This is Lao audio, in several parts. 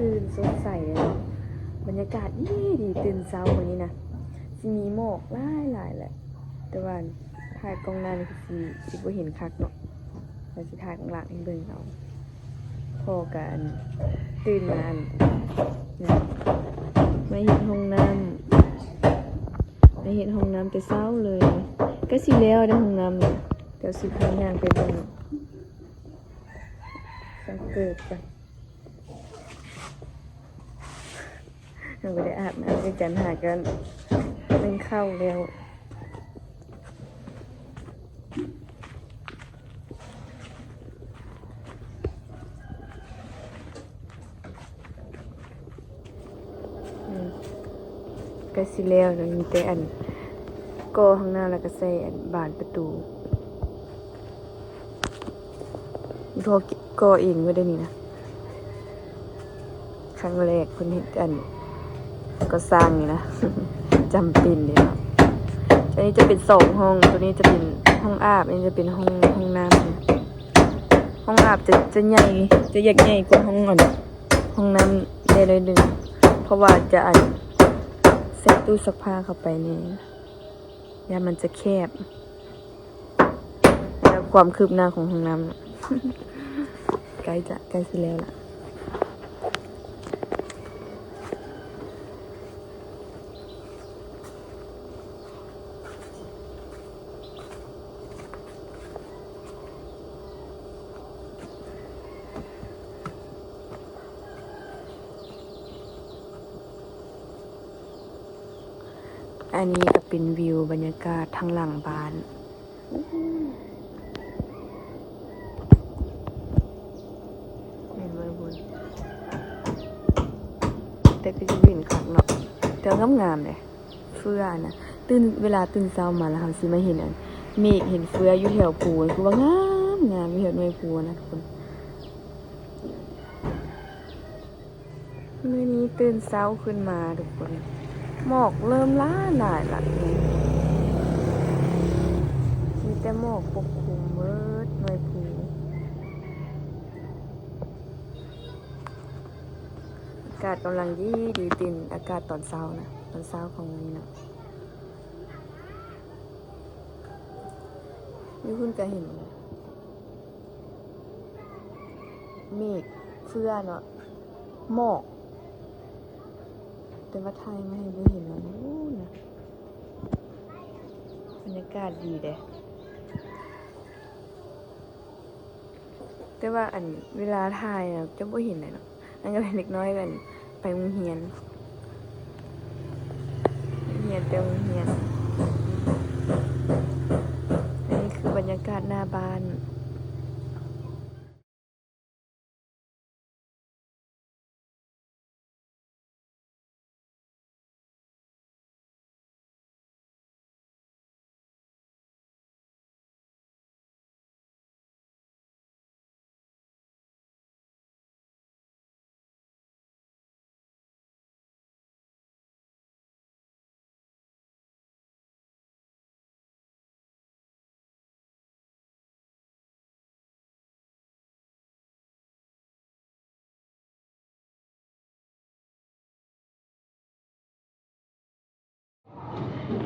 ຕື່ນສົດໃສເນາະ ບັນຍາກາດດີໆ ຕື່ນເຊົ້າມື້ນີ້ນະ ຊິມີໝອກຫຼາຍໆແຫຼະ ແຕ່ວ່າຖ່າຍກ້ອງໜ້ານີ້ຄືຊິ ຊິບໍ່ເຫັນຄັກເນາະ ແລ້ວຊິຖ່າຍຂ້າງຫຼັງໃຫ້ເບິ່ງເອົາ ພໍກັນຕື່ນມາ ອັນ ມາເຮັດຫ້ອງນ້ຳ ມາເຮັດຫ້ອງນ້ຳແຕ່ເຊົ້າເລີຍ ໃກ້ຊິແລ້ວເດ້ຫ້ອງນ້ຳ ດຽວຊິພາຍ່າງໄປເບິ່ງເນາະ ສັງເກີດກັນ ຍັງບໍ່ໄດ້ອາບນ້ຳ ຈັນຫາກັນ ໜຶ້ງເຂົ້າແລ້ວ ອືມ ໃກ້ຊິແລ້ວແລ້ວ ມີແຕ່ອັນ ກໍ່ຫ້ອງນ້ຳ ແລ້ວກໍໃສ່ອັນ ບານປະຕູ ອີ່ພໍ່ກໍ່ເອງເບິດເດ້ນີ້ນະ ຄັ້ງແລກເພິ່ນເຮັດອັນ ກໍ່ສ້າງນີ້ນະ ຈຳເປັນເດ້ເນາະ ອັນນີ້ຈະເປັນສອງຫ້ອງ ໂຕນີ້ຈະເປັນຫ້ອງອາບ ອັນນີ້ຈະເປັນຫ້ອງ ຫ້ອງນ້ຳ ຫ້ອງອາບຈະ ຈະໃຫຍ່ ຈະຢາກໃຫຍ່ກວ່າຫ້ອງອັນ ຫ້ອງນ້ຳແດ່ໜ້ອຍໜຶ່ງ ເພາະວ່າຈະອັນ ໃສ່ຕູ້ຊັກຜ້າເຂົ້າໄປແດ່ ຢ້ານມັນຈະແຄບ ແລ້ວຄວາມຄືບໜ້າຂອງຫ້ອງນ້ຳ ໃກ້ຈະ ໃກ້ຊິແລ້ວລະ. ອັນນີ້ກໍເປັນວິວບັນຍາກາດທາງຫຼັງບ້ານ ເຫັນບໍ່ທຸກຄົນ ແຕ່ຄືຊິບໍ່ເຫັນຄັກເນາະ ແຕ່ງາມໆເດ້. ເຟືອນະ ຕື່ນ ເວລາຕື່ນເຊົ້າມາແລ້ວເຮົາຊິມາເຫັນອັນ ເມກເຫັນເຟືອຢູ່ແຖວພູ ຄືວ່າງາມໆ ຢູ່ແຖວໜ່ວຍພູນະທຸກຄົນ. ມື້ນີ້ຕື່ນເຊົ້າຂຶ້ນມາທຸກຄົນ ໝອກເລີ່ມຫຼາຍໆລະ ມີແຕ່ໝອກປົກຄຸມເບີດໜ່ວຍພູ. ອາກາດກຳລັງດີໆ ຕື່ນ ອາກາດຕອນເຊົ້ານະ ຕອນເຊົ້າຂອງມື້ນີ້ເນາະ. ຢູ່ພຸ້ນກະເຫັນເມກເຟືອເນາະ ໝອກ ແຕ່ວ່າຖ່າຍມາໃຫ້ບໍ່ເຫັນແລ້ວນະ. ບັນຍາກາດດີເດ້. ແຕ່ວ່າອັນເວລາຖ່າຍນະ ຈະບໍ່ເຫັນແຫຼະເນາະ. ອັນກໍເປັນເດັກນ້ອຍກັນໄປໂຮງຮຽນ ຮຽນແຕ່ໂຮງຮຽນ. ອັນນີ້ຄືບັນຍາກາດໜ້າບ້ານ.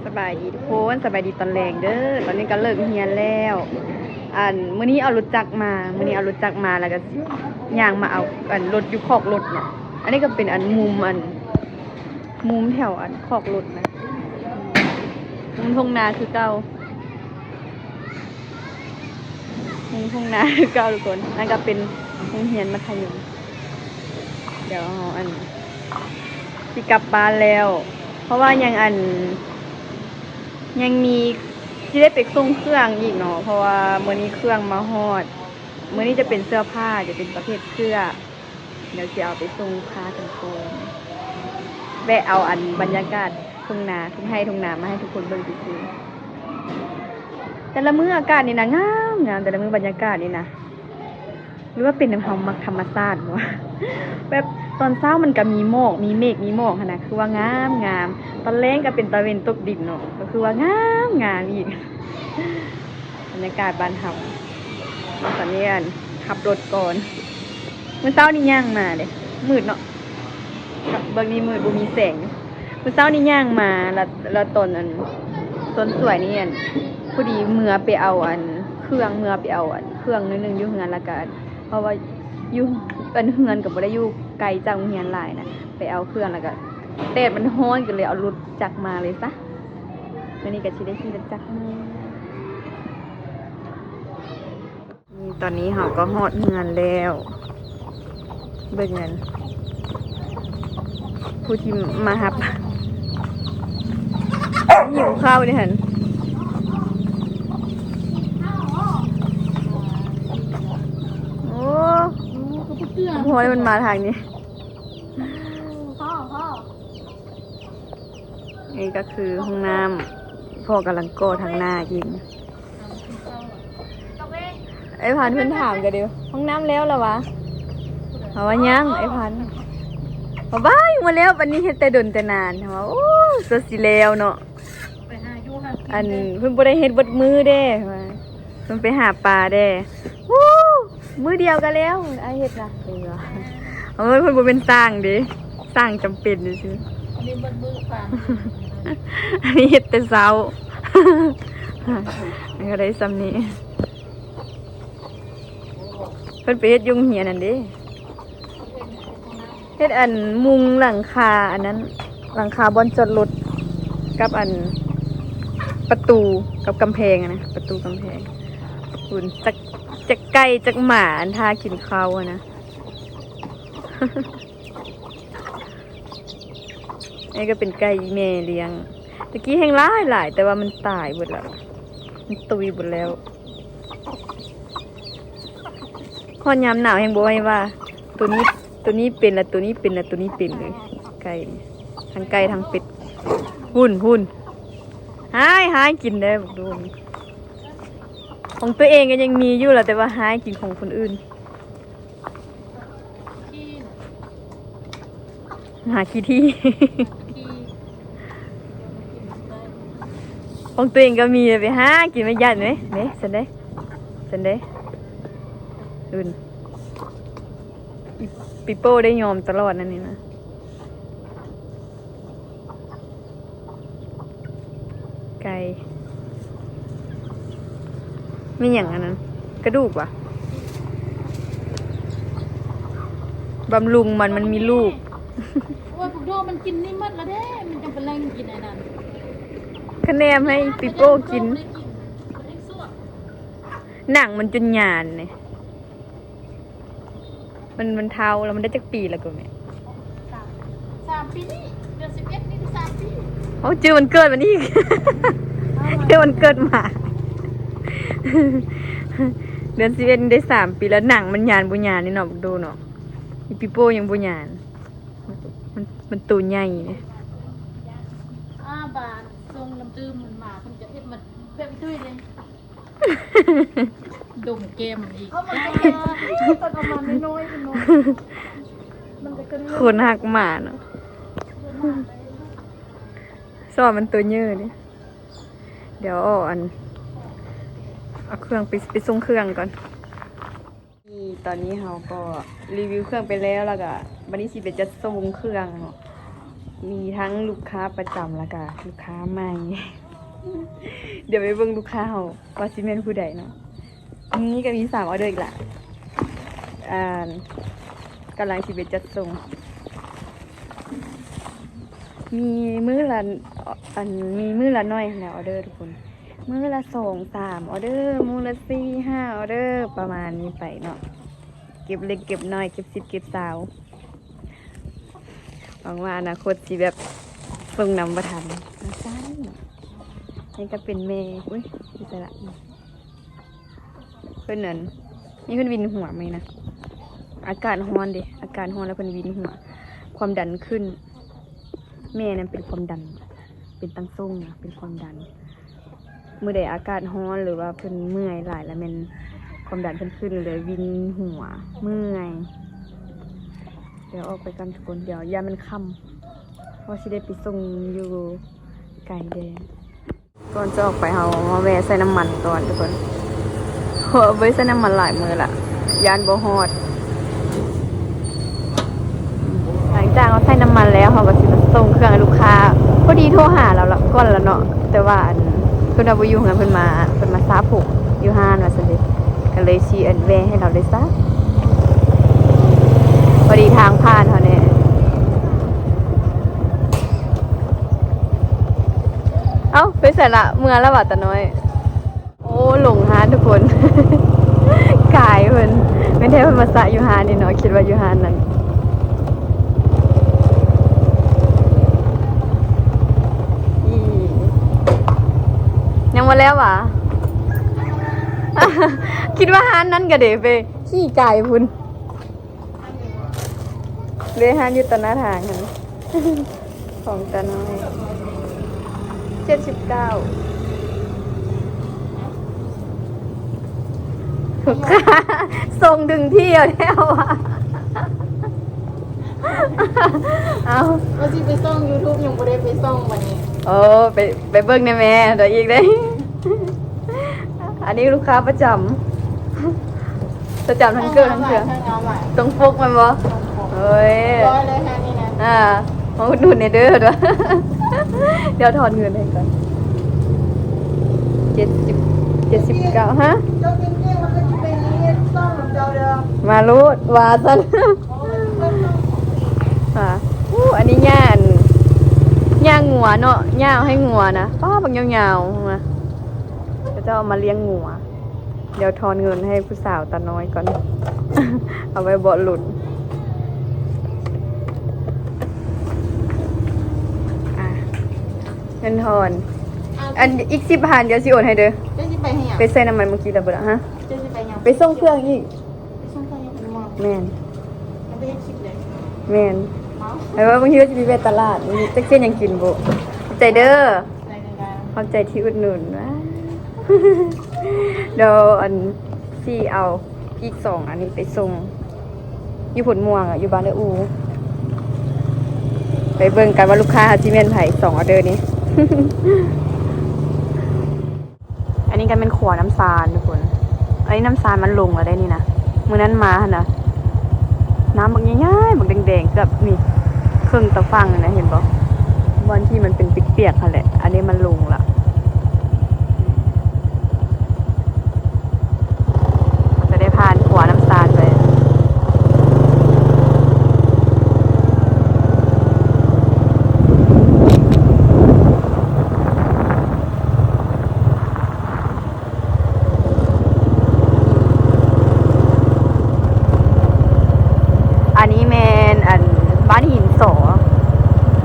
ສະບາຍດີທຸກຄົນ ສະບາຍດີຕອນແລງເດີ. ຕອນນີ້ກໍເລີກຮຽນແລ້ວ. ອັນ ມື້ນີ້ເອົາລົດຈັກມາ ມື້ນີ້ເອົາລົດຈັກມາ ແລ້ວກໍຍ່າງມາເອົາອັນລົດຢູ່ຄອກລົດເນາະ. ອັນນີ້ກໍເປັນອັນມຸມອັນ ມຸມແຖວອັນຄອກລົດນະ ມຸມທົ່ງນາຄືເກົ່າ. ທົ່ງ ທົ່ງນາຄືເກົ່າທຸກຄົນ. ອັນກໍເປັນໂຮງຮຽນມັດທະຍົມ. ດຽວເຮົາອັນ ຊິກັບບ້ານແລ້ວ ເພາະວ່າຍັງອັນ ຍັງມີ ຊິໄດ້ໄປສົ່ງເຄື່ອງອີກເນາະ ເພາະວ່າມື້ນີ້ເຄື່ອງມາຮອດ. ມື້ນີ້ຈະເປັນເສື້ອຜ້າ ຈະເປັນປະເພດເສື້ອ. ດຽວຊິເອົາໄປສົ່ງຄ່າກັນກ່ອນ ແວະເອົາອັນບັນຍາກາດທົ່ງນາ ທົ່ງໄຮ່ທົ່ງນາມາໃຫ້ທຸກຄົນເບິ່ງຊື່ໆ. ແຕ່ລະມື້ອາກາດນີ້ນະງາມໆ ແຕ່ລະມື້ບັນຍາກາດນີ້ນະ ຫຼືວ່າເປັນນຳເຮົາມັກທຳມະຊາດບໍ່ ແບບຕອນເຊົ້າມັນກະມີໝອກ ມີເມກ ມີໝອກຫັ້ນນະ ຄືວ່າງາມໆ. ຕອນແລງກະເປັນຕາເວັນຕົກດິນເນາະ ກໍຄືວ່າງາມໆອີກ. ບັນຍາກາດບ້ານເຮົາ. ຕອນນີ້ອັນ ຂັບລົດກ່ອນ. ມື້ເຊົ້ານີ້ຍ່າງມາເດ້ ມືດເນາະ ເບິ່ງນີ້ມືດບໍ່ມີແສງ. ມື້ເຊົ້ານີ້ຍ່າງມາ ແລ້ວ ແລ້ວຕອນອັນ ຕອນສວຍນີ້ ອັນ ພໍດີເມືອໄປເອົາອັນ ເຄື່ອງ ເມືອໄປເອົາອັນ ເຄື່ອງໜ້ອຍໜຶ່ງຢູ່ເຮືອນ ແລ້ວກະ ເພາະວ່າຢູ່ ອັນ ເຮືອນກະບໍ່ໄດ້ຢູ່ໄກຈາກໂຮງຮຽນຫຼາຍນະ ໄປເອົາເຄື່ອງ ແລ້ວກະແດດມັນຮ້ອນ ກະເລີຍເອົາລົດຈັກມາເລີຍຊະ. ມື້ນີ້ກະຊິໄດ້ຂີ່ລົດຈັກມາ. ນີ້ ຕອນນີ້ເຮົາກໍຮອດເຮືອນແລ້ວ. ເບິ່ງນັ້ນ ຜູ້ທີ່ມາຮັບ ຫິວເຂົ້າເດ້ຫັ້ນ. ໂອ້ ໂອ້ ກໍບໍ່ເກືອ ໂອ້ຍ ມັນມາທາງນີ້. ນີ້ກໍຄືຫ້ອງນ້ຳ ພໍ່ກຳລັງກໍ່ທາງໜ້າອີກ. ອ້າຍພັນເພິ່ນຖາມກໍເດ້ ຫ້ອງນ້ຳແລ້ວລະວະ? ເຮົາວ່າຍັງ ອ້າຍພັນ. ວ່າບາຍ ມາແລ້ວ ບັດນີ້ເຮັດແຕ່ດົນແຕ່ນານ. ເຮົາວ່າ ໂອ້ ສົດຊິແລ້ວເນາະ. ໄປຫາຢູ່ຫາກິນ ອັນ ເດ້ ເພິ່ນບໍ່ໄດ້ເຮັດເບິດມື້ເດ້ ວ່າເພິ່ນໄປຫາປາເດ້. ໂອ້ ມື້ດຽວກໍແລ້ວ ອ້າຍເຮັດນະ. ເອີ ເພິ່ນບໍ່ແມ່ນຊ່າງເດ້ ຊ່າງຈຳເປັນຊື່ໆ. ອັນນີ້ເບິດມື້ການ ອັນນີ້ເຮັດແຕ່ເຊົ້າ ກໍໄດ້ສ່ຳນີ້. ເພິ່ນໄປເຮັດຢູ່ໂຮງຮຽນນັ້ນເດ້ ເຮັດອັນມຸງຫຼັງຄາອັນນັ້ນ ຫຼັງຄາບ່ອນຈອດລົດ ກັບອັນປະຕູກັບກຳແພງຫັ້ນນະ ປະຕູກຳແພງ. ພຸ້ນ ຈັກ ຈັກໄກ່ຈັກໝາ ອັນຖ້າກິນເຂົ້າຫັ້ນນະ. ອັນນີ້ກໍເປັນໄກ່ອີ່ແມ່ລ້ຽງ ຕະກີ້ແຮ່ງຫຼາຍໆ ແຕ່ວ່າມັນຕາຍເບິດລະ ມັນຕຸຍເບິດແລ້ວ. ຮອດຍາມໜາວແຮ່ງບໍ່ໃຫ້ວ່າ ໂຕນີ້ ໂຕນີ້ເປັນລະ ໂຕນີ້ເປັນລະ ໂຕນີ້ເປັນເລີຍ ໄກ່ນີ້ ທັງໄກ່ທັງເປັດ. ຫຸ້ນ ຫຸ້ນ ຫາຍ ຫາຍກິນໄດ້ບັກໂດນີ້. ຂອງຕົວເອງກໍຍັງມີຢູ່ລະ ແຕ່ວ່າຫາຍກິນຂອງຄົນອື່ນ. ຫາຂີ້ຖີ່ ຂອງຕົວເອງກໍມີ ໄປຫາກິນມາຢ້ານເດ້ ເດ້ ຊັ້ນເດ້ ຊັ້ນເດ້. ອື່ນ ປີໂປ້ໄດ້ຍອມຕະຫຼອດນັ້ນນີ້ນະ. ໄກ່ ມີຫຍັງອັນນັ້ນ ກະດູກຫວາ? ບຳລຸງມັນ ມັນມີລູກ. ໂອ້ຍ ພວກໂດ ມັນກິນນີ້ໝົດລະເດ້ ມັນຈັ່ງໄປແລ່ນກິນອັນນັ້ນ. ຄະແນມໃຫ້ປີໂປ້ກິນ ໜັງມັນຈົນຫຍານນີ້. ມັນ ມັນເຖົ້າແລ້ວ ມັນໄດ້ຈັກປີແລ້ວກໍແມ່? ສາມ ສາມປີນີ້ ເດືອນສິບເອັດນີ້ສາມປີ. ເອົາ ຈື່ວັນເກີດມັນອີກ ເດືອນວັນເກີດໝາ ເດືອນສິບເອັດນີ້ໄດ້ສາມປີແລ້ວ. ໜັງມັນຫຍານບໍ່ຫຍານນີ້ເນາະ ບັກໂດເນາະ. ອີປີໂປ້ຍັງບໍ່ຫຍານ ມັນ ມັນໂຕໃຫຍ່ເດ້. ອາ ບານສົ່ງນ້ຳດື່ມມັນມາ ເພິ່ນກໍເຮັດມາແບບອີຕຸ້ຍເດ້. ດົມແກ້ມມັນອີກ ເອົາມາ ແຕ່ປະມານນ້ອຍໆເນາະ ມັນກໍເກີນ ຄົນຮັກໝາເນາະ. ຊອບມັນຕົວເຍີນີ້. ດຽວເອົາອັນ ເອົາເຄື່ອງໄປ ໄປສົ່ງເຄື່ອງກ່ອນ. ນີ້ ຕອນນີ້ເຮົາກໍຣີວິວເຄື່ອງໄປແລ້ວ ແລ້ວກະບັດນີ້ຊິໄປຈັດສົ່ງເຄື່ອງເນາະ. ມີທັງລູກຄ້າປະຈຳ ແລ້ວກະລູກຄ້າໃໝ່. ດຽວໄປເບິ່ງລູກຄ້າເຮົາວ່າຊິແມ່ນຜູ້ໃດເນາະ. ນີ້ກະມີສາມອໍເດີອີກລະ ອ່າ ກຳລັງຊິໄປຈັດສົ່ງ. ມີມື້ລະ ອັນ ມີມື້ລະໜ້ອຍຫັ້ນແຫຼະອໍເດີທຸກຄົນ. ມື້ລະສອງສາມອໍເດີ ມື້ລະສີ່ຫ້າອໍເດີ ປະມານນີ້ໄປເນາະ. ເກັບເລັກເກັບນ້ອຍ ເກັບສິບເກັບຊາວ. ຫວັງວ່າອະນາຄົດຊິແບບສົ່ງນຳບໍ່ທັນ. ນີ້ກໍເປັນແມ່ ອຸ້ຍ ຢູ່ໃສລະ? ເພິ່ນນັ້ນ ນີ້ເພິ່ນວິນຫົວໃໝ່ນະ. ອາກາດຮ້ອນເດ ອາກາດຮ້ອນແລ້ວເພິ່ນວິນຫົວ ຄວາມດັນຂຶ້ນ. ແມ່ນັ້ນເປັນຄວາມດັນ ເປັນຕັ້ງສົ່ງນະ ເປັນຄວາມດັນ. ມື້ໃດອາກາດຮ້ອນ ຫຼືວ່າເພິ່ນເມື່ອຍຫຼາຍ ລະແມ່ນຄວາມດັນເພິ່ນຂຶ້ນ ລະເລີຍວິນຫົວ ເມື່ອຍ. ດຽວອອກໄປກ່ອນທຸກຄົນ ດຽວຢ້ານມັນຄ່ຳ ເພາະຊິໄດ້ໄປສົ່ງຢູ່ໄກແດ່. ກ່ອນຈະອອກໄປ ເຮົາມາແວ່ໃສ່ນ້ຳມັນກ່ອນທຸກຄົນ ເພາະບໍ່ໄດ້ໃສ່ນ້ຳມັນຫຼາຍມື້ລະ ຢ້ານບໍ່ຮອດ. ຫຼັງ ຈາກເຮົາໃສ່ນ້ຳມັນແລ້ວ ເຮົາກໍຊິມາສົ່ງເຄື່ອງໃຫ້ລູກຄ້າ. ພໍດີໂທຫາລາວລະ ກ່ອນລະເນາະ ແຕ່ວ່າອັນ ເພິ່ນວ່າບໍ່ຢູ່ເຮືອນ ເພິ່ນມາ ເພິ່ນມາສະຜົມຢູ່ຮ້ານວ່າຊັ້ນເດ. ກໍເລີຍຊິອັນແວ່ໃຫ້ລາວເລີຍຊະ ພໍດີທາງຜ່ານເຮົາແດ່. ເອົ້າ ໄປໃສລະ? ເມືອລະຫວາຕານ້ອຍ? ໂອ້ ຫຼົງຮ້ານທຸກຄົນ. ກາຍເພິ່ນ ແມ່ນແທ້ເພິ່ນມາສະຢູ່ຮ້ານນີ້ເນາະ ຄິດວ່າຢູ່ຮ້ານນັ້ນ. ອີ ຍັງບໍ່ແລ້ວຫວາ? ຄິດວ່າຮ້ານນັ້ນກະເດ ໄປຂີ່ກາຍພຸ້ນ. ເລຮ້ານຢູ່ຕາໜ້າທາງຫັ້ນ ຂອງຕານ້ອຍ ເຈັດສິບເກົ້າ. ສົ່ງເຖິງທີ່ແລ້ວວ່າ. ເອົ້າ ວ່າຊິໄປສ່ອງ YouTube ຍັງບໍ່ໄດ້ໄປສ່ອງບັດນີ້. ໂອ້ ໄປ ໄປເບິ່ງແດ່ແມ່ ດຽວອີກເດ້. ອັນນີ້ລູກຄ້າປະຈຳ ປະຈຳທັງເກີດທັງເທື່ອ. ຕົງປົກແມ່ນບໍ່? ໂອ້ຍ ຮ້ອຍເລີຍແທ້ນີ້ນະ. ອ່າ ມາອຸດໜູນແດ່ເດີ. ດຽວທອນເງິນໃຫ້ກ່ອນ. ເຈັດສິບ ເຈັດສິບເກົ້າ. ຮະ? ມາໂລດວ່າຊັ້ນ. ອ່າ ໂອ້ ອັນນີ້ຫຍ້າ ອັນ ຫຍ້າງົວເນາະ ຫຍ້າໃຫ້ງົວນະ. ປ້າ ບັກຍາວໆ ເຂົາເຈົ້າເອົາມາລ້ຽງງົວ. ດຽວທອນເງິນໃຫ້ຜູ້ສາວຕານ້ອຍກ່ອນ ເອົາໄວ້ເບາະຫຼຸດ. ອ່າ ເງິນທອນ. ອັນ ອີກສິບພັນ ດຽວຊິໂອນໃຫ້ເດີ. ເຈົ້າຊິໄປໃສຫຍັງ? ໄປໃສ່ນ້ຳມັນມື້ກີ້ລະເບິດລະ. ຮະ? ເຈົ້າຊິໄປຫຍັງ? ໄປສົ່ງເຄື່ອງອີກ. ໄປສົ່ງເຄື່ອງອີກ ແມ່ນ. ແມ່ນ ແຕ່ວ່າບາງທີວ່າຊິໄປແວ່ຕະຫຼາດ ຈັກຊິເຮັດຫຍັງກິນບໍ່. ຂອບໃຈເດີ. ຂອບໃຈທີ່ອຸດໜູນ. ດຽວອັນຊິເອົາອີກສອງອັນນີ້ໄປສົ່ງຢູ່ໂພນມ່ວງ ຢູ່ບ້ານເອື້ອອູ່. ໄປເບິ່ງກັນວ່າລູກຄ້າເຮົາຊິແມ່ນໃຜ ສອງອໍເດີນີ້. ອັນນີ້ກໍແມ່ນຂົວນ້ຳຊານທຸກຄົນ. ອັນນີ້ນ້ຳຊານມັນລົງແລ້ວເດ້ນີ້ນະ. ມື້ນັ້ນມາຫັ້ນນະ ນ້ຳບັກໃຫຍ່ໆ ບັກແດງໆ ເກືອບນີ້ ເຄິ່ງຕາຝັ່ງນະ ເຫັນບໍ່? ບ່ອນທີ່ມັນເປັນປຽກໆຫັ້ນແຫຼະ. ອັນນີ້ມັນລົງລະ ເຮົາຈະໄດ້ຜ່ານຂົວນ້ຳຊານໄປ. ອັນນີ້ແມ່ນ ອັນ ບ້ານຫີນສໍ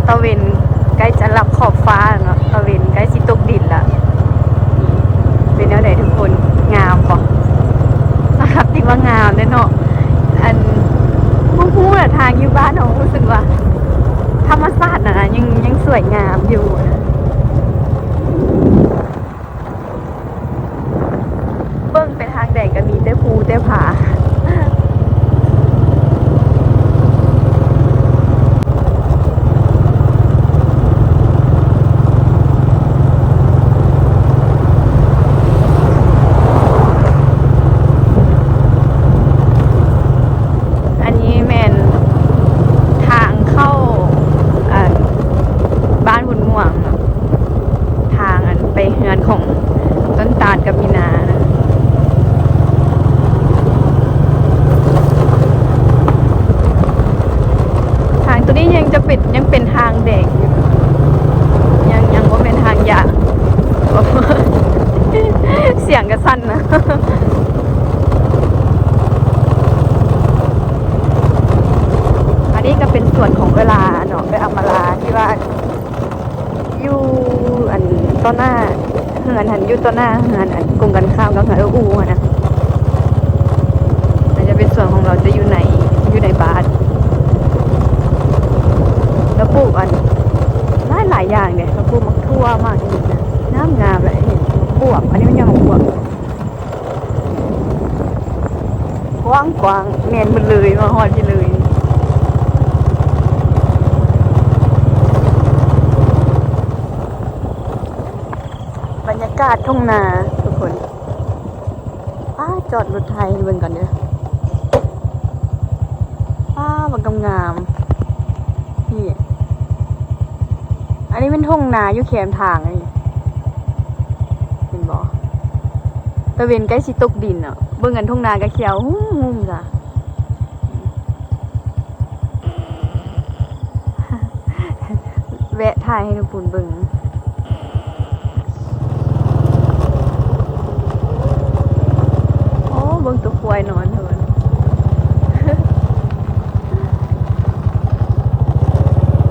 ຕາເວັນໃກ້ຈະລັບຂອບຟ້າແລ້ວເນາະ ຕາເວັນໃກ້ຊິຕົກດິນລະ. ເປັນແນວໃດທຸກຄົນ ງາມບໍ່? ສາມາດຕິວ່າງາມເດ້ເນາະ. ອັນ ບໍ່ຮູ້ລະ ທາງຢູ່ບ້ານເຮົາຮູ້ສຶກວ່າທຳມະຊາດນະ ຍັງ ຍັງສວຍງາມຢູ່ນະ. ເບິ່ງໄປທາງໃດກໍມີແຕ່ພູແຕ່ຜາ. ອັນນີ້ແມ່ນທາງເຂົ້າ ອັນ ບ້ານບຸນມ່ວງເນາະ. ທາງອັນໄປເຮືອນຂອງຕົ້ນຕານກັບມີນານະ. ທາງໂຕນີ້ຍັງຈະເປັນ ຍັງເປັນທາງແດງຢູ່ ຍັງ ຍັງບໍ່ແມ່ນທາງຢາງ. ສຽງກະສັ່ນນະ. ອັນນີ້ກະເປັນສວນຂອງເອື້ອຍລາເນາະ ເອື້ອຍອຳມາລາ ທີ່ວ່າ ຢູ່ອັນຕໍ່ໜ້າເຮືອນຫັ້ນ ຢູ່ຕໍ່ໜ້າເຮືອນອັນກົງກັນຂ້າມກັບເຮືອນເອື້ອຍອູ່ຫັ້ນນະ. ອາດຈະເປັນສວນຂອງລາວ ຈະຢູ່ໃນ ຢູ່ໃນບ້ານ. ລາວປູກອັນຫຼາຍໆຢ່າງເດ້ ລາວປູກໝາກຖົ່ວ ໝາກຫຍັງນະ ງາມໆ ແລະ ເຫັນບວບ ອັນນີ້ມັນຍອດໝາກບວບ. ກວ້າງໆ ແມ່ນໝົດເລີຍ ມາຮອດພີ້ເລີຍ. ບັນຍາກາດທົ່ງນາທຸກຄົນ. ປ້າ ຈອດລົດໄຖໃຫ້ເບິ່ງກ່ອນເດີ. ປ້າ ບັກງາມໆ. ນີ້ ອັນນີ້ແມ່ນທົ່ງນາຢູ່ແຄມທາງນີ້ ເຫັນບໍ່? ຕາເວັນໃກ້ຊິຕົກດິນເນາະ. ເບິ່ງອັນທົ່ງນາກະຂຽວຫຸ້ມໆ ຈ້ະ. ແວະຖ່າຍໃຫ້ນ້ອງປຸນເບິ່ງ. ໂອ້ ເບິ່ງຕົວຄວາຍນອນເພິ່ນ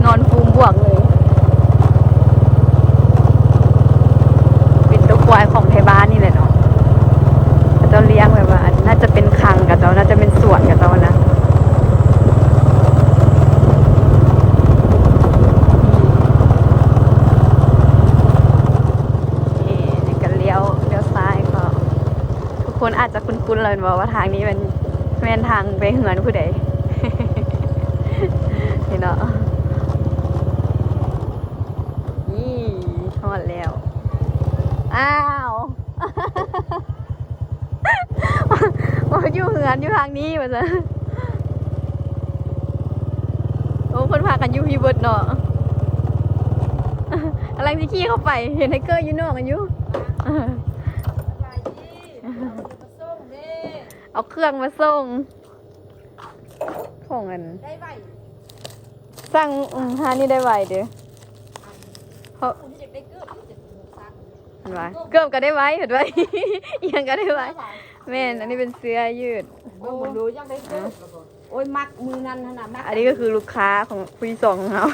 ນອນຟູມບວກເລີຍ. ເປັນຕົວຄວາຍຂອງໄທບ້ານນີ້ແຫຼະເນາະ. ເຂົາເຈົ້າລ້ຽງແບບວ່າ ໜ້າຈະເປັນຄັງເຂົາເຈົ້າ ໜ້າຈະເປັນສວນເຂົາເຈົ້ານະ. ນີ້ ນີ້ກະລ້ຽວ ລ້ຽວຊ້າຍເຂົ້າ. ທຸກຄົນອາດຈະຄຸ້ນໆແລ້ວແມ່ນບໍ່ ວ່າທາງນີ້ແມ່ນ ແມ່ນທາງໄປເຮືອນຜູ້ໃດ ນີ້ເນາະ. ນີ້ ຮອດແລ້ວ. ອ້າວ ບໍ່ຢູ່ເຮືອນ ຢູ່ທາງນີ້ວ່າຊັ້ນ. ໂອ້ ເພິ່ນພາກັນຢູ່ພີ້ເບິດເນາະ. ກຳລັງຊິຂີ່ເຂົ້າໄປ ເຫັນໄທເກີຢູ່ນອກກັນຢູ່. ເອົາເຄື່ອງມາສົ່ງ ຂອງອັນ ໄດ້ໄວ ສັ່ງ ອືມ ຮ້ານນີ້ໄດ້ໄວເດີ້. ເພາະ ເຫັນວ່າ ເກີບກໍໄດ້ໄວ ເຫັນໄວ ອີ່ຫຍັງກໍໄດ້ໄວ. ແມ່ນ ອັນນີ້ເປັນເສື້ອຍືດ. ເບິ່ງເບິ່ງດູ ຢາກໄດ້ເກີບ. ໂອ້ຍ ມັກມື້ນັ້ນຫັ້ນນະ ມັກ. ອັນນີ້ກໍຄືລູກຄ້າຂອງຜູ້ທີສອງຂອງເຮົາ. ຢ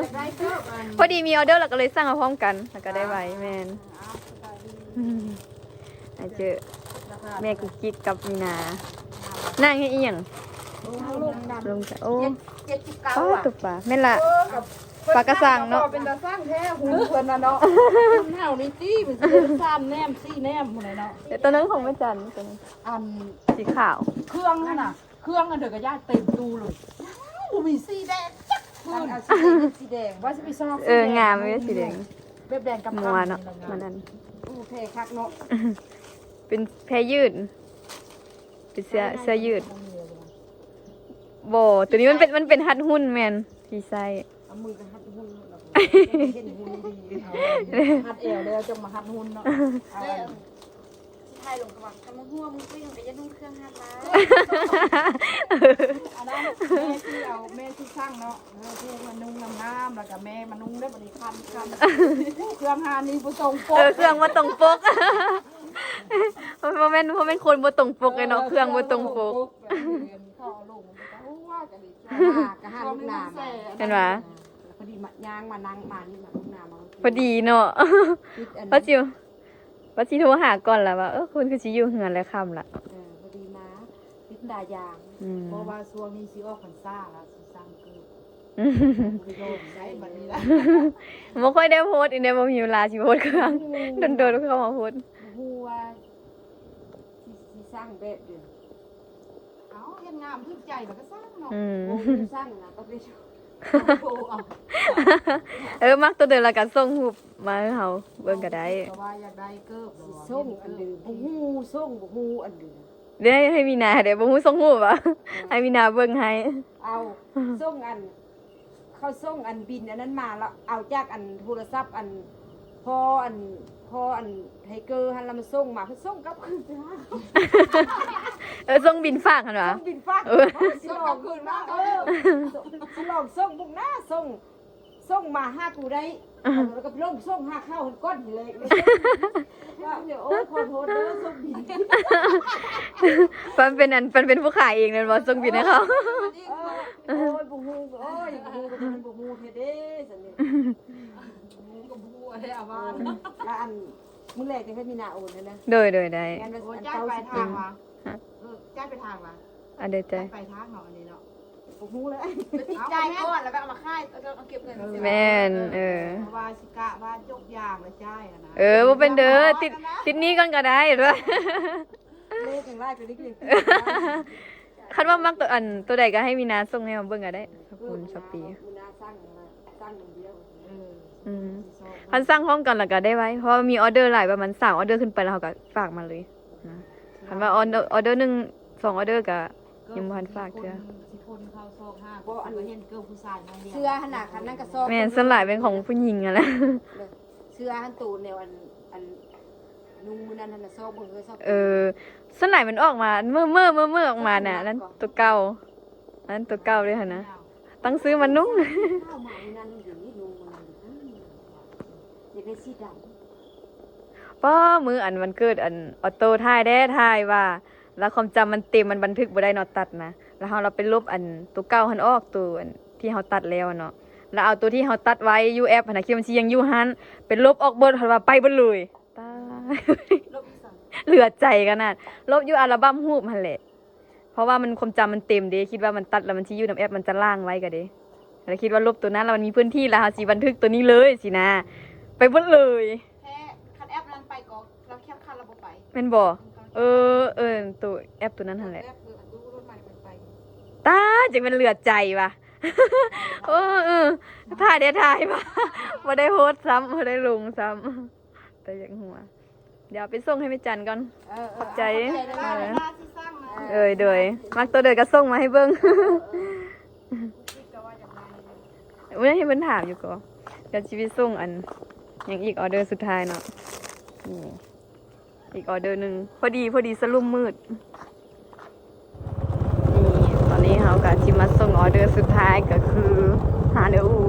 າກໄດ້ເກີບອັນ ພໍດີມີອໍເດີ ແລ້ວກໍເລີຍສັ່ງເອົາພ້ອມກັນ ແລ້ວກໍໄດ້ໄວ. ອ່າ ແມ່ນ. ອ່າ ສະບາຍດີ. ອືມ ໄດ້ເຈີແມ່ກຸກກິກກັບມີນາ ນັ່ງເຮັດອີ່ຫຍັງ? ລົງ ລົງ ໂອ້ ເຈັດ ເຈັດສິບເກົ້າ ປ້າ ອະ ຕົວປາ ແມ່ນລະ. ເອີ ກັບ ປາກະຊັງເນາະ ເປັນຕາຊັງແທ້ ຫຸ່ນເພິ່ນນະເນາະ. ຫຸ່ນເຮົານີ້ຕິ ມັນຊິໄດ້ສາມແໜມສີ່ແໜມພຸ້ນແຫຼະເນາະ. ແຕ່ຕົວນັ້ນຂອງແມ່ຈັນ ຕົວນັ້ນ ອັນສີຂາວ ເຄື່ອງຫັ້ນນະ ເຄື່ອງອັນໃດກໍຢ່າເຕັມຕູ້ເລີຍ. ບໍ່ມີສີແດງຈັກຄືນ ອັນ ອັນສີແດງ ສີແດງ ວ່າຊິໄປຊອກ ເອີ ສີແດງ ງາມຢູ່ ມັນ ສີແດງ ແບບແດງກຳ ມົວເນາະ ມັນນັ້ນ ໂອເຄ ຄັກເນາະ. ເປັນແພຍືດ ເປັນເສື້ອ ເສື້ອຍືດ. ບໍ່ ຕົວນີ້ມັນເປັນ ມັນເປັນຮັດຮຸ່ນ ແມ່ນ ທີ່ໃສ່ ເອົາມືກໍຮັດຮຸ່ນ ເຫັນຮຸ່ນດີ ເອົາຮັດແອວແລ້ວຈັ່ງມາຮັດຮຸ່ນເນາະ. ເອົາອັນ ຊິຖ່າຍລົງກະວ່າ ຄັນບໍ່ຮູ້ວ່າມຶງເປັນຫຍັງກໍຢ່ານຸ່ງເຄື່ອງຮັດຫຼາຍ. ອັນນັ້ນແມ່ຊິເອົາ ແມ່ຊິສັ່ງເນາະ ເອີ ຜູ້ມານຸ່ງງາມໆ ແລ້ວກໍແມ່ມານຸ່ງເດີ້ ບັດນີ້ຄັນໆ. ເຄື່ອງຮ້ານນີ້ບໍ່ຕົງປົກ ເອີ ເຄື່ອງບໍ່ຕົງປົກ. ບໍ່ແມ່ນ ບໍ່ແມ່ນຄົນບໍ່ຕົງປົກເດ້ເນາະ ເອີ ເຄື່ອງບໍ່ຕົງປົກ. ເຂົາເອົາລົງ ກະຫາລູກນ້ຳ ເຫັນຫວາ? ພໍດີມາ ຍ່າງມານັ່ງມານີ້ ມາລູກນ້ຳ ພໍດີເນາະ. ວ່າຊິ ວ່າຊິໂທຫາກ່ອນລະວ່າ ເອີ ເພິ່ນຄືຊິຢູ່ເຮືອນແລ້ວຄ່ຳລະ. ເອີ ພໍດີມາຕິດຕາຢາງ ອືມ ເພາະວ່າຊ່ວງນີ້ຊິອອກພັນສາລະ ຊິສັ່ງເກີບ. ບໍ່ຄ່ອຍໄດ້ໂພສອີກແດ່ ບໍ່ມີເວລາຊິໂພສເຄື່ອງ ອືມ ດົນໆ ເຂົ້າມາໂພສ. ບໍ່ຮູ້ວ່າຊິ ຊິສັ່ງແບບໃດ. ເອົາ ເຮັດງາມຖືກໃຈແລ້ວກໍສັ່ງເນາະ. ອືມ ບໍ່ຮູ້ສັ່ງນະ ກໍໄປ ໂທເອົາ. ເອີ ມັກຕົວໃດແລ້ວກໍສົ່ງຮູບມາໃຫ້ເຮົາເບິ່ງກໍໄດ້. ກໍວ່າຢາກໄດ້ເກີບ ຊິສົ່ງອັນໃດ ບໍ່ຮູ້ສົ່ງ ບໍ່ຮູ້ອັນໃດ. ເດ ໃຫ້ມີນາເດ ບໍ່ຮູ້ສົ່ງຮູບຫວາ? ເອີ ໃຫ້ມີນາເບິ່ງໃຫ້. ເອົາ ສົ່ງອັນ ເຂົາສົ່ງອັນບິນອັນນັ້ນມາ ແລ້ວເອົາຈາກອັນໂທລະສັບອັນພໍ່ອັນ ພໍ່ອັນໄທເກີຫັ້ນ ແລ້ວມາສົ່ງມາ ເພິ່ນສົ່ງກັບຄືນໄປຫາ. ເອີ ສົ່ງບິນຝາກຫັ້ນຫວາ? ສົ່ງບິນຝາກ. ເອີ ຊິລອງຄືນມາ. ເອີ ຊິລອງສົ່ງບຸກໜ້າ ສົ່ງ ສົ່ງມາຫາກູໄດ້ ອ່າ ແລ້ວກໍລົງສົ່ງຫາເຂົາຫັ້ນກ່ອນທີແລກເລີຍ. ວ່າ ໂອ້ຍ ຂໍໂທດເດີ ສົ່ງບິນ ປັນເປັນອັນ ປັນເປັນຜູ້ຂາຍເອງແມ່ນບໍ່? ສົ່ງບິນໃຫ້ເຂົາ. ເອີ ໂອ້ຍ ບໍ່ຮູ້ ໂອ້ຍ ບໍ່ຮູ້ ບໍ່ຮູ້ແທ້ເດ້ ຊັ້ນນີ້. ບໍ່ຮູ້ກໍບໍ່ຮູ້ແທ້ວ່າ. ແລ້ວອັນ ມື້ແລກຈະໃຫ້ມີນາໂອນໃຫ້ນະ. ໂດຍ ໂດຍ ໄດ້. ໂອນຈ່າຍປາຍທາງຫວາ? ເອີ ຈ່າຍປາຍທາງຫວາ? ອັນໃດຈ່າຍ? ປາຍທາງເນາະ ອັນນີ້ເນາະ. ບໍ່ຮູ້ເລີຍ ຊິຈ່າຍກ່ອນ ແລ້ວໄປເອົາມາຂາຍ ແລ້ວກໍເອົາເກັບເງິນ. ແມ່ນ ເອີ ເພາະວ່າຊິກະວ່າຍົກຢາງແລ້ວຈ່າຍຫັ້ນນະ. ເອີ ບໍ່ເປັນເດີ ຕິດ ຕິດໜີ້ກ່ອນກໍໄດ້ ເຫັນບໍ່? ເລກຍັງຫຼາຍໄປອີກ. ຄັນວ່າມັກຕົວ ອັນ ຕົວໃດກໍໃຫ້ມີນາສົ່ງໃຫ້ເຮົາເບິ່ງກໍໄດ້. ຂອບຄຸນ ເອີ ຊໍປີ້ ມີນາສັ່ງ ສັ່ງອັນດຽວ. ເອີ ອືມ ຄັນສັ່ງພ້ອມກັນແລ້ວກໍໄດ້ໄວ ເພາະວ່າມີອໍເດີຫຼາຍ ປະມານສາມອໍເດີຂຶ້ນໄປ ແລ້ວເຮົາກໍຝາກມາເລີຍນະ. ຄັນວ່າອໍເດີ ອໍເດີໜຶ່ງ ສອງອໍເດີກໍ ຍັງບໍ່ທັນຝາກເທື່ອ ຊິຄົນເຂົ້າຊອກຫາ ບໍ່ ອັນ ກໍເຫັນເກີບຜູ້ຊາຍມາລ້ຽງ ເສື້ອຫັ້ນນະ ຄັນນັ້ນກະຊອກ ແມ່ນ ສ່ວນຫຼາຍເປັນຂອງຜູ້ຍິງຫັ້ນແຫຼະ ເສື້ອຫັ້ນໂຕແນວ ອັນ ອັນນຸ່ງມື້ນັ້ນຫັ້ນນະ ຊອກເບິ່ງເອີ ຊອກ ເອີ ສ່ວນຫຼາຍມັນອອກມາເມີ້ໆໆ ອອກມານະ ອັນນັ້ນໂຕເກົ່າ ອັນນັ້ນໂຕເກົ່າເດ້ຫັ້ນນະ ຕັ້ງຊື້ມານຸ່ງ ຢາກໄດ້ສີດຳ ປ້າ ມື້ອັນວັນເກີດອັນອອໂຕ້ ຖ່າຍແດ່ ຖ່າຍວ່າ ແລ້ວຄວາມຈຳມັນເຕັມ ມັນບັນທຶກບໍ່ໄດ້ເນາະ ຕັດນະ ແລ້ວເຮົາລະໄປລົບອັນໂຕເກົ່າຫັ້ນອອກ ໂຕອັນທີ່ເຮົາຕັດແລ້ວຫັ້ນເນາະ ແລ້ວເອົາໂຕທີ່ເຮົາຕັດໄວ້ຢູ່ແອັບຫັ້ນນະ ຄິດວ່າມັນຊິຍັງຢູ່ຫັ້ນ ໄປລົບອອກເບິດ ເພິ່ນວ່າໄປເບິດເລີຍ ຕາຍ ເຫຼືອໃຈຂະໜາດ ລົບຢູ່ອັລະບັມຮູບຫັ້ນແຫຼະ ເພາະວ່າມັນ ຄວາມຈຳມັນເຕັມເດ້ ຄິດວ່າມັນຕັດແລ້ວມັນຊິຢູ່ນຳແອັບ ມັນຈະລ້າງໄວ້ກະເດ້ ແລ້ວຄິດວ່າລົບໂຕນັ້ນແລ້ວມັນມີພື້ນທີ່ ແລ້ວເຮົາຊິບັນທຶກໂຕນີ້ເລີຍຊີ້ນະ ໄປເບິດເລີຍ ແທ້ ຄັນແອັບນັ້ນໄປກໍ ລາວແຄບຄັນລາວບໍ່ໄປ ແມ່ນບໍ່? ເອີ ເອີ ໂຕແອັບໂຕນັ້ນຫັ້ນແຫຼະ ແອັບ ເອີ ຕູ້ລົດໃໝ່ມັນໄປ ຕາຍ ຈັ່ງແມ່ນເຫຼືອໃຈວ່າ ໂອ້ ເອີ ຖ່າຍໄດ້ຖ່າຍວ່າ ບໍ່ໄດ້ໂພສຊ້ຳ ບໍ່ໄດ້ລົງຊ້ຳ ແຕ່ຢາກຫົວ ດຽວໄປສົ່ງໃຫ້ແມ່ຈັນກ່ອນ ເອີ ເອີ ຂອບໃຈ ເອີ ເອີ ເອີ ໂດຍ ມັກໂຕໃດກໍສົ່ງມາໃຫ້ເບິ່ງ ເອີ ເອີ ເອີ ຄິດກໍວ່າຢາກໄດ້ ມື້ນັ້ນເຫັນເພິ່ນຖາມຢູ່ກໍ ດຽວຊິໄປສົ່ງອັນ ຍັງອີກອໍເດີສຸດທ້າຍເນາະ ນີ້ ອີກອໍເດີໜຶ່ງ ພໍດີ ພໍດີສະຫຼຸມມືດ ນີ້ ຕອນນີ້ເຮົາກະຊິມາສົ່ງອໍເດີສຸດທ້າຍ ກະຄືຫາເດີອູ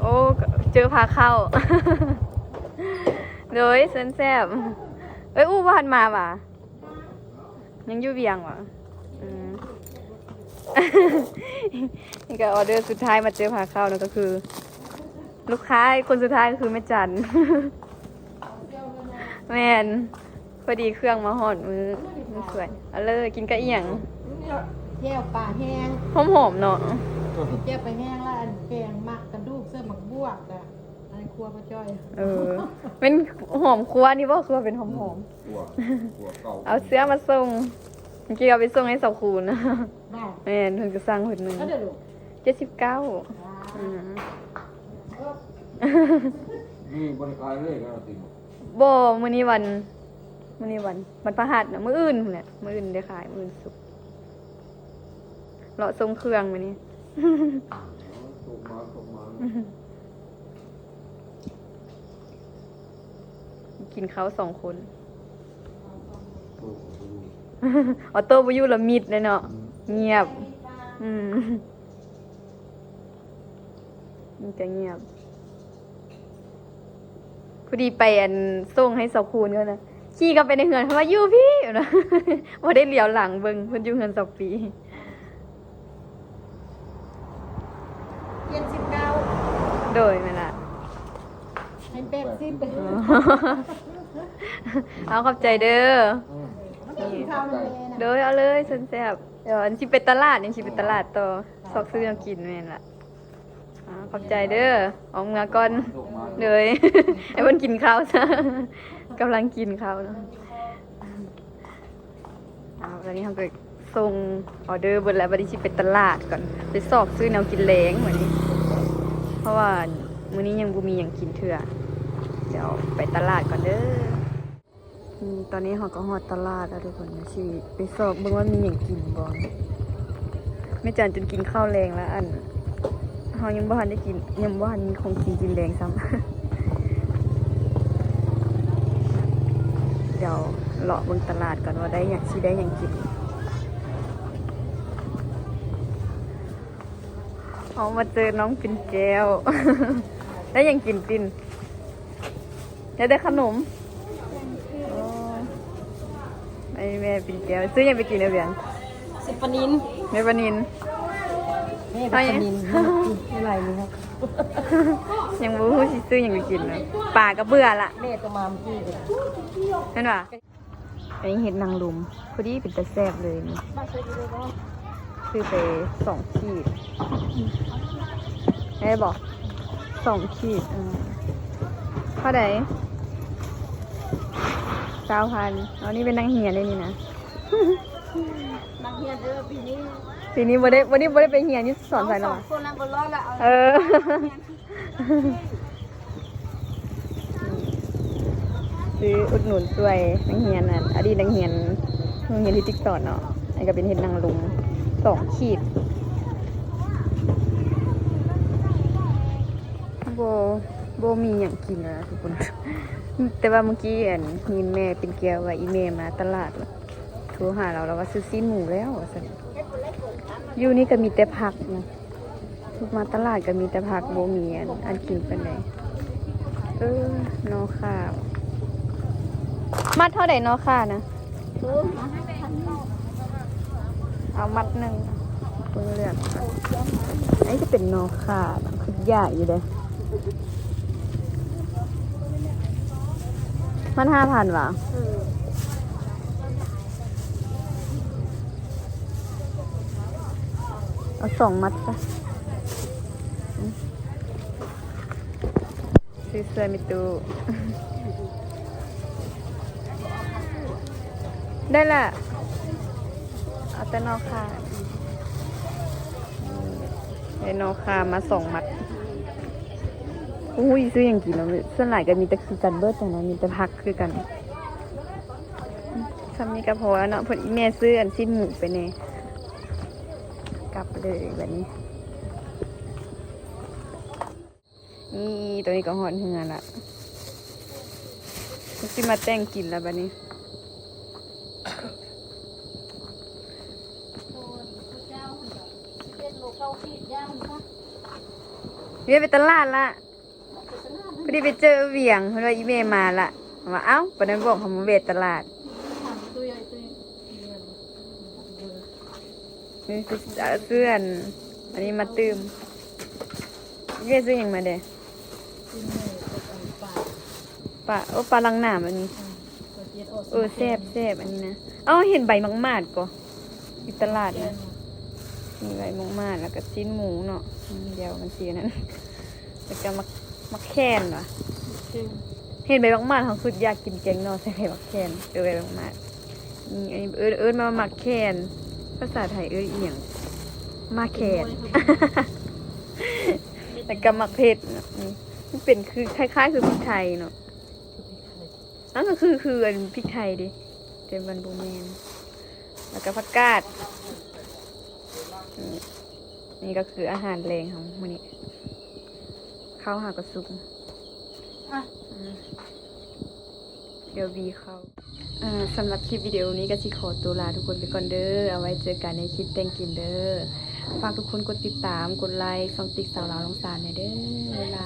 ໂອ້ ເຈີພາເຂົ້າ ໂດຍ ເຊີນແຊບ ເອີຍ ອູ້ ບໍ່ທັນມາຫວາ? ຍັງຢູ່ວຽງຫວາ? ອືມ ນີ້ກໍອໍເດີສຸດທ້າຍ ມາເຈີພາເຂົ້າເນາະ ກໍຄືລູກຄ້າຄົນສຸດທ້າຍກໍຄືແມ່ຈັນ ແມ່ນ ພໍດີເຄື່ອງມາຮອດມື້ ມັນສວຍ ເອົາເລີຍ ກິນກັບອີ່ຫຍັງ? ແຈ່ວປາແຫ້ງ ຫອມໆເນາະ ແຈ່ວປາແຫ້ງ ແລ້ວອັນແກງໝາກກະດູກ ເສີມໝາກບວບ ອັນນັ້ນຄົວພໍ່ຈ້ອຍ ເອີ ແມ່ນຫອມຄົວນີ້ບໍ່? ຄືວ່າເປັນຫອມໆ ຄົວ ຄົວເກົ່າ ເອົາເສື້ອມາສົ່ງ ເມື່ອກີ້ເອົາໄປສົ່ງໃຫ້ສາວຄູນ ແມ່ນ ເພິ່ນກໍສັ່ງເພິ່ນໜຶ່ງ ເທົ່າໃດລູກ? ເຈັດສິບເກົ້າ ອືມ ນີ້ບໍ່ໄດ້ຂາຍເລີຍ ວັນອາທິດບໍ່? ມື້ນີ້ວັນ ມື້ນີ້ວັນ ວັນພະຫັດນະ ມື້ອື່ນພຸ້ນແຫຼະ ມື້ອື່ນໄດ້ຂາຍ ມື້ອື່ນສຸກ ເລາະສົ່ງເຄື່ອງມື້ນີ້ ໂຊກໝານ ໂຊກໝານ ກິນເຂົ້າສອງຄົນ ໂອ້ ອອໂຕ້ບໍ່ຢູ່ລະມິດເລີຍເນາະ ອືມ ງຽບ ອືມ ມີແຕ່ງຽບ ພໍດີໄປອັນສົ່ງໃຫ້ສາວຄູນເຂົານະ ຂີ່ເຂົ້າໄປໃນເຮືອນ ເພິ່ນວ່າຢູ່ພີ້ ເພິ່ນວ່າ ບໍ່ໄດ້ຫຼຽວຫຼັງເບິ່ງ ເພິ່ນຢູ່ເຮືອນສອງປີ ເຈັດສິບເກົ້າ ໂດຍ ແມ່ນລະ ໃຫ້ແປດສິບ ເອົາ ຂອບໃຈເດີ ອືມ ໂດຍ ເອົາເລີຍ ເຊີນແຊບ ດຽວອັນຊິໄປຕະຫຼາດ ຍັງຊິໄປຕະຫຼາດຕໍ່ ຊອກຊື້ແນວກິນ ແມ່ນລະ ອາ ຂອບໃຈເດີ ອອກເມືອກ່ອນ ໂດຍ ໃຫ້ເພິ່ນກິນເຂົ້າຊະ ກຳລັງກິນເຂົ້າເນາະ ອາ ຕອນນີ້ເຮົາກໍສົ່ງອໍເດີເບິດແລ້ວ ບັດນີ້ຊິໄປຕະຫຼາດກ່ອນ ໄປຊອກຊື້ແນວກິນແລງບັດນີ້ ເພາະວ່າມື້ນີ້ຍັງບໍ່ມີຫຍັງກິນເທື່ອ ດຽວໄປຕະຫຼາດກ່ອນເດີ. ອືມ ຕອນນີ້ເຮົາກໍຮອດຕະຫຼາດແລ້ວທຸກຄົນ ຊິໄປຊອກເບິ່ງວ່າມີຫຍັງກິນບໍ່. ແມ່ຈັນຈົນກິນເຂົ້າແລງແລ້ວ ອັນ ເຮົາຍັງບໍ່ທັນໄດ້ກິນ ຍັງບໍ່ທັນມີຂອງກິນກິນແລງຊ້ຳ. ດຽວເລາະເບິ່ງຕະຫຼາດກ່ອນວ່າໄດ້ຫຍັງ ຊິໄດ້ຫຍັງກິນ. ເຮົາມາເຈີນ້ອງປິ່ນແກ້ວ ໄດ້ຫຍັງກິນປິ່ນ? ຢາກໄດ້ຂະໜົມ. ໂອ້ ໄອ້ແມ່ປິ່ນແກ້ວ ຊື້ຫຍັງໄປກິນເອີຍວຽງ? ຊື້ປານິນ ແມ່ປານິນ ແມ່ປານິນ ກິນໄດ້ຫຼາຍມື້ແລ້ວ ຍັງບໍ່ຮູ້ຊິຊື້ຫຍັງໄປກິນເນາະ ປາກໍເບື່ອລະ ແມ່ກໍມາມື້ກີ້ ແມ່ນຫວາ? ອັນນີ້ເຫັດນາງລົມ ພໍດີເປັນຕາແຊບເລີຍນີ້ ຊື້ໄປສອງຂີດ ໄດ້ບໍ່? ສອງຂີດ ເອີ ເທົ່າໃດ? ຊາວພັນ. ເອົາ ນີ້ເປັນນັກຮຽນເດ້ນີ້ນະ ນັກຮຽນເດີ ປີນີ້ ປີນີ້ບໍ່ໄດ້ ບໍ່ໄດ້ ບໍ່ໄດ້ໄປຮຽນຢູ່ສອນໃສເນາະ ເຮົາສອງຄົນນັ້ນບໍ່ລອດລະ ເອີ. ເອົາ ແມ່ນ ຊິ ຊື້ອຸດໜູນຊ່ວຍນັກຮຽນ ອັນ ອະດີດນັກຮຽນໂຮງຮຽນທີ່ຕິດຕໍ່ເນາະ. ອັນນີ້ກໍເປັນເຫັດນາງລົມສອງຂີດ. ບໍ່ ບໍ່ມີຫຍັງກິນແລ້ວທຸກຄົນ. ແຕ່ວ່າມື້ກີ້ ອັນ ຍິນແມ່ປິ່ນແກ້ວວ່າອີ່ແມ່ມາຕະຫຼາດ ໂທຫາລາວ ລາວວ່າຊື້ຊີ້ນໝູແລ້ວວ່າຊັ້ນ. ຢູ່ນີ້ກໍມີແຕ່ຜັກນະ. ມາຕະຫຼາດກໍມີແຕ່ຜັກ ບໍ່ມີອັນ ອັນກິນປານໃດ. ເອີ ໜໍ່ຂ່າ ມັດເທົ່າໃດໜໍ່ຂ່ານະ? ເອົາມັດໜຶ່ງ ເບິ່ງເລືອກ. ອັນນີ້ຈະເປັນໜໍ່ຂ່ານະ ຄືຢາກຢູ່ເດ້. ມັດຫ້າພັນຫວາ? ເອີ. ເອົາສອງມັດຊະ. ອືມ ຊື້ເສື້ອມີຕູ້ ໄດ້ລະ ເອົາແຕ່ໜໍ່ຂ່າ. ອືມ ໄດ້ໜໍ່ຂ່າມາສອງມັດ. ອຸ້ຍ ຊື້ຫຍັງກິນເນາະ? ສ່ວນຫຼາຍກໍມີແຕ່ຄືກັນເບິດຫັ້ນນະ ມີແຕ່ຜັກຄືກັນ. ຊ່ຳນີ້ກໍພໍແລ້ວເນາະ ເພິ່ນ ອີ່ແມ່ຊື້ອັນຊີ້ນໝູໄປແດ່. ກັບເລີຍບັດນີ້. ນີ້ ໂຕນີ້ກໍຮອດເຮືອນລະ ຊິມາແຕ່ງກິນລະບັດນີ້. ເວຍໄປຕະຫຼາດລະ. ພໍດີໄປເຈີວຽງ ເພິ່ນວ່າອີ່ແມ່ມາລະ ວ່າ ເອົ້າ ປານນັ້ນບອກເຮົາມາແວ່ຕະຫຼາດ. ນີ້ ຊື້ອັນ ອັນນີ້ມາຕື່ມ. ແມ່ຊື້ຫຍັງມາແດ່? ປາ ໂອ້ ປາຫຼັງໜາມອັນນີ້. ເອີ ແຊບໆ ອັນນີ້ນະ. ເອົ້າ ເຫັນໃບໝາກໝາດກໍ ຢູ່ຕະຫຼາດນະ. ມີໃບໝາກໝາດ ແລ້ວກໍຊີ້ນໝູເນາະ. ອືມ ດຽວມັນຊິອັນນັ້ນ ແລ້ວກໍໝາກ ໝາກແຂ່ນຫວາ? ໝາກແຂ່ນ. ເຫັນໃບໝາກໝາດ ເຮົາຄືຢາກກິນແກງໜໍ່ໃສ່ໃບໝາກແຂ່ນ. ເອີ ໃບໝາກໝາດ. ອືມ ອັນນີ້ເອີ້ນ ເອີ້ນວ່າໝາກແຂ່ນ. ພາສາໄທເອີ້ນອີ່ຫຍັງ? ໝາກແຂ່ນ. ແລ້ວກໍໝາກເຜັດເນາະ. ນີ້ ມັນເປັນຄື ຄ້າຍໆ ຄືພິກໄທເນາະ. ມັນກໍຄື ຄືອັນພິກໄທເດ້ ແຕ່ມັນບໍ່ແມ່ນ. ແລ້ວກໍຜັກກາດ. ນີ້ ນີ້ກໍຄືອາຫານແລງເຮົາມື້ນີ້. ເຂົ້າຫາກໍສຸກ. ອາ ອືມ ດຽວບີເຂົ້າ. ອາ ສຳລັບຄລິບວິດີໂອນີ້ກໍຊິຂໍຕົວລາທຸກຄົນໄປກ່ອນເດີ. ເອົາໄວ້ເຈີກັນໃນຄລິບແຕ່ງກິນເດີ. ຝາກທຸກຄົນກົດຕິດຕາມ ກົດໄລຄ໌ ຊ່ອງຕິກສາວລາວນ້ອງສານແດ່ເດີ. ບາຍບາ